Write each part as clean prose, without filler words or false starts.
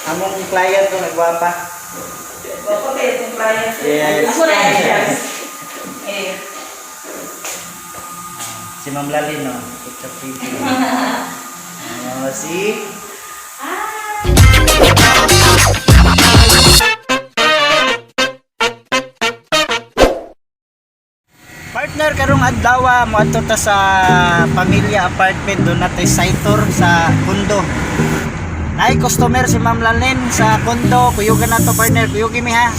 Among client ko nagwapa. Gwapa kayo itong client. Yes. Ako na yan. Eh. Si Ma'am Lalin, no? It's a pretty. Oh, see? Partner, karong adlaw moadto ta sa pamilya apartment, doon natay site tour sa condo. Nay customer si Ma'am Lalin sa condo, kuyugan nato, partner, kuyugi mi ha.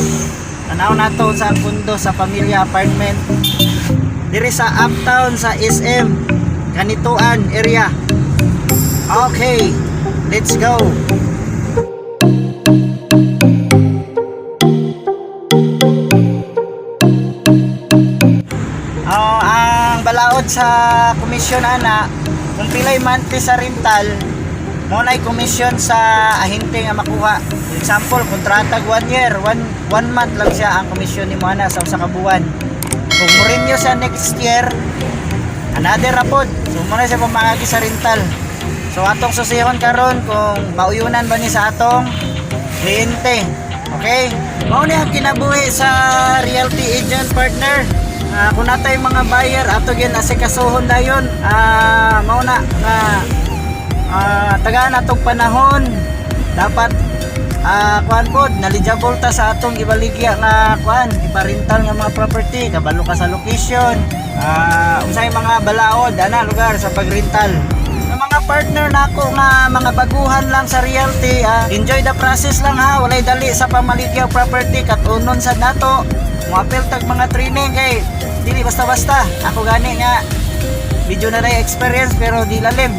Tanaw nato sa condo sa pamilya apartment. Diri sa Uptown sa SM, Canitoan area. Okay, let's go. Oh, ang balaod sa komisyon ana, kung pilay monthly sa rental, mo na'y komisyon sa ahente nga makuha. For example, kontrata one year, one month lang siya ang komisyon nimo ana sa usa ka buwan. Kung mo renew siya next year, another rapod. So mo na siya pamangagi sa rental. So atong susihon karon kung mauyunan ba ni sa atong kliyente. Okay? Mao ni ang kinabuhi sa realty agent, partner. Kung natay mga buyer ato gyud asikasuhon dayon. Mao na nga tagaan atong panahon, dapat kuan pod knowledgeable ta sa atong ibaligya nga kuan iparental nga mga property, kabalo ka sa location, unsay mga balaod ana lugar sa pagrental. Sa mga partner nako nga mga baguhan lang sa realty, enjoy the process lang ha, walay dali sa pamaligya og property, katunon sad nato, moapil tag mga training kay dili basta-basta. Ako gani nga medyo na experience pero di lalim.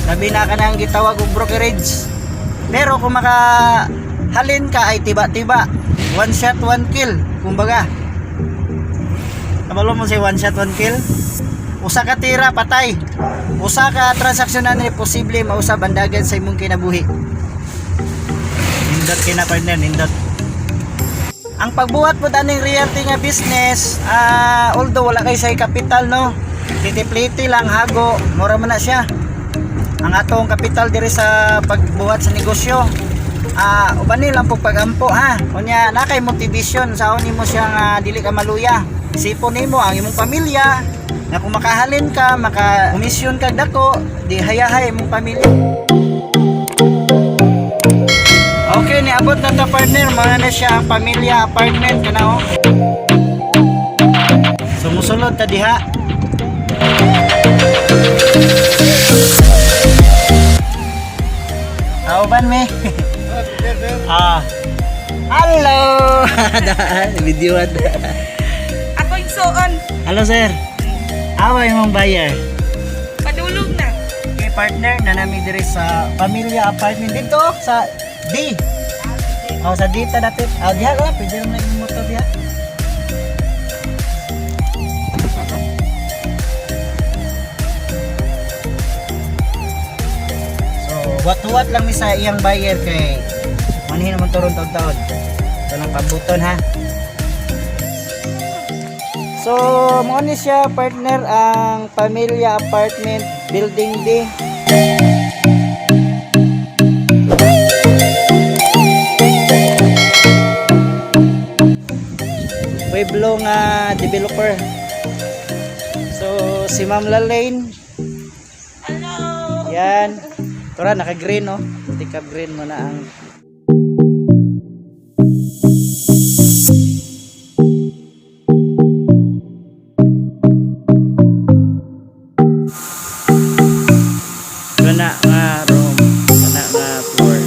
Labi na ka nang gitawag og brokerage. Pero kung makahalin ka ay tiba-tiba. One shot, one kill. Kumbaga. Kabalo mo si one shot, one kill? Usa ka tira, patay. Usa ka transaksyon na ni posible mausab ang dagan sa imong kinabuhi. Nindot kina, partner, nindot. Ang pagbuhat po aning realty nga business, although wala kay say kapital, no. Pliti-pliti lang hago, mura man na siya ang atong kapital diri sa pagbuhat sa negosyo. Uban lang po pagampo ha. Unya na kay motivation sa nimo siya nga dili ka maluya. Isipon nimo ang imong pamilya nga kung makahalin ka, maka komisyon ka dako, di hayahay imong pamilya. Okay, niabot na ta, partner, mga na siya ang pamilya apartment kana oh. Sumusulod ta diha. Kauban me. Hello. Video. Ako yung suon. Hello, sir. Awa imong buyer? Padulog na. Okay, partner, nanami diri sa pamilya apartment dito sa D. Oh, sa D ta dapit. Ah, diha ka, pwede naman yung motor diha. So, wat-wat lang mi sa iyang buyer kay manhin naman turon taon-taon. Ito ng pabuton ha. So, mo ni siya, partner, ang pamilya apartment building D. Pueblo nga developer. So, si Ma'am Lalaine, Hello. Yan. Tura naka-green no. Tika green mo na ang. Kana nga room, kana nga floor.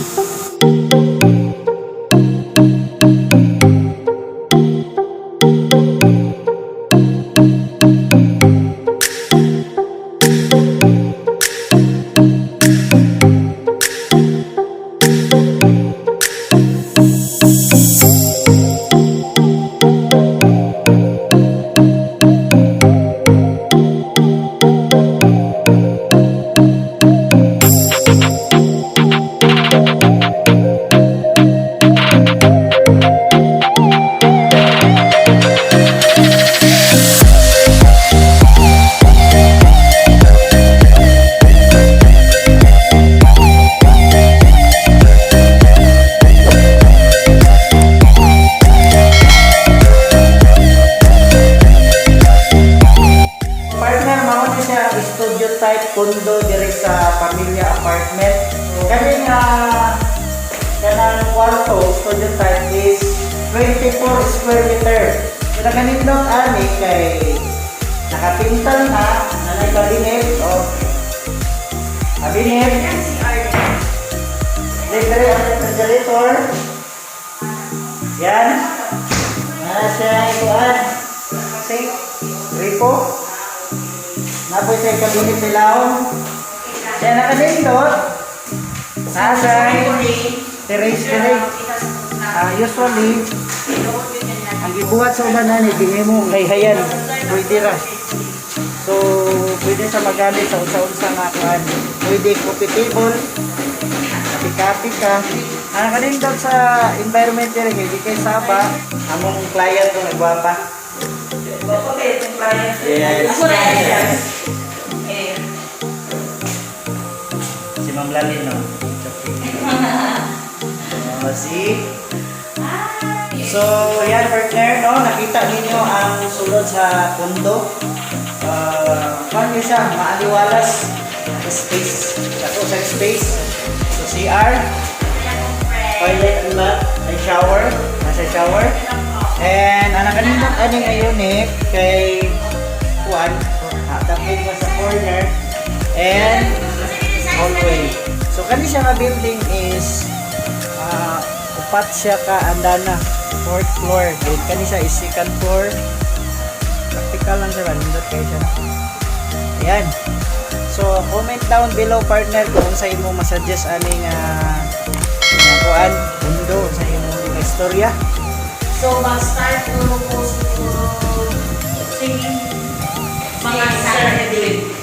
kwarto, studio type is 24 square meter. So nakanindot ani kay nakapintal na, na cabinet, oh. Cabinet, libre ang refrigerator. Yan. Nasa ikuan. Sink. Gripo. Napoy sa cabinet sa ilawom. Yan nakanindot. Nasa terrace dire. Usually, ang gibuhat sa uban ani gihimo hayhayan. Pwede ra. So, pwede sa magamit sa unsa-unsa nga kuan. Pwede coffee table, kapi-kapi ka. Ang kanindot sa environment dire kay di kay saba, among client kung nagwapa. Yes. Ako na yan. Eh. Si Ma'am Lalin, no? Oh, see? So, yan partner, no? Nakita ninyo ang sulod sa condo. Paano siya? Maaliwalas space. Ako sa space. So, CR, toilet and bath, ay shower. Nasa shower. And ang nakanindot ani nga unit kay Juan, tapos mo sa corner and hallway. So kani siya nga building is upat siya ka andana, fourth floor. Then kani siya is second floor. Practical lang siya ba, nindot kayo siya. Ayan. So comment down below, partner, kung sa imo masuggest aning nga kuan mundo sa imong istorya. So, mag-start ko po siguro mga Saturday.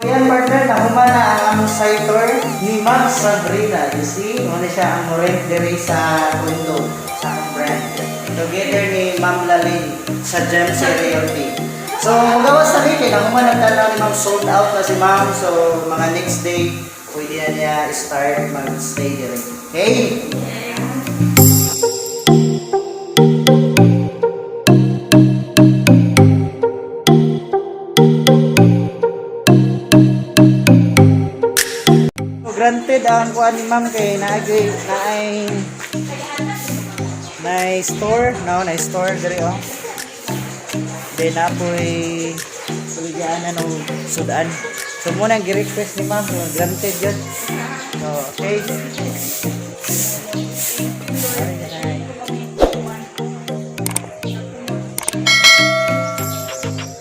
Ayan partner, nahuman na ang among site tour ni Ma'am Sabrina. You see, muna siya ang rent diri sa condo sa among brand. Together ni Ma'am Lalin sa Gems Realty. So, magawas na kay nahuman ang tanaw ni Ma'am, sold out na si Ma'am. So, mga next day, pwede na niya start mag-stay diri. Okay? So, granted ang kuan ni Ma'am kay naagay naay na store, no, na store diri oh. Then apoy suligaan na sudan. So muna ang gi-request ni Ma'am, so granted yun. So, okay. Alright.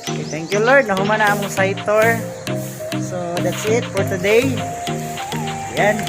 Okay, thank you Lord. Nahuman na among site tour. So that's it for today. Yan.